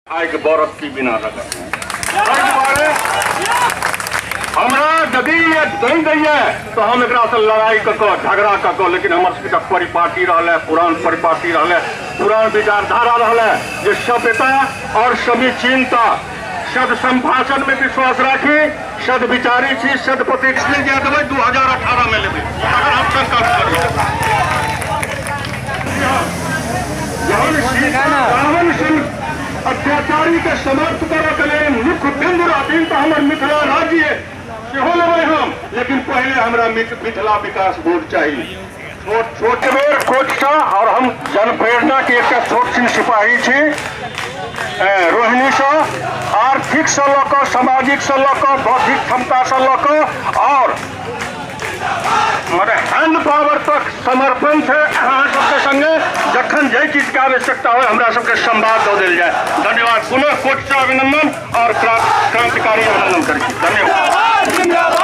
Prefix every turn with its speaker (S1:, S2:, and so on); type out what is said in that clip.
S1: आगि बरत की बिना रगड़। एहि दुआरे हमरा यदि नहि दैए तऽ हम एकरासँ लड़ाइ कऽ कऽ, झगड़ा कऽ कऽ, लेकिन हमर सबके परिपाटी रहलै, पुरान परिपाटी रहलै, पुरान विचारधारा रहलै जे सभ्यता आओर समीचीनता, सद संभाषणमे विश्वास राखी, सद विचारी छी, सद प्रतीक जाय देबै। 2018मे लेबै अगर हम संकल्प करी। जहन सीता रावण सन अत्याचारी के समाप्त करऽ के लेल मुख्य बिंदु रहथिन तऽ हमर मिथिला राज्य सेहो लेबै हम, लेकिन पहिले हमरा मिथिला विकास बोर्ड चाही। छोट छोट बेर कोटसँ और हम जनप्रेरणा के एकटा छोट छिन सिपाही छी। रोहिणीसँ आर्थिकसँ लऽ कऽ, सामाजिकसँ लऽ कऽ, बौद्धिक क्षमतासँ लऽ कऽ और मने हैंड पावर तक समर्पण छै अहाँ सबके संगे। जखन जाहि चीजके आवश्यकता हो, हमरा सबके संवाद दऽ देल जाय। धन्यवाद। पुनः कोटसँ अभिनंदन और क्रांतिकारी अभिनंदन करै छी। धन्यवाद।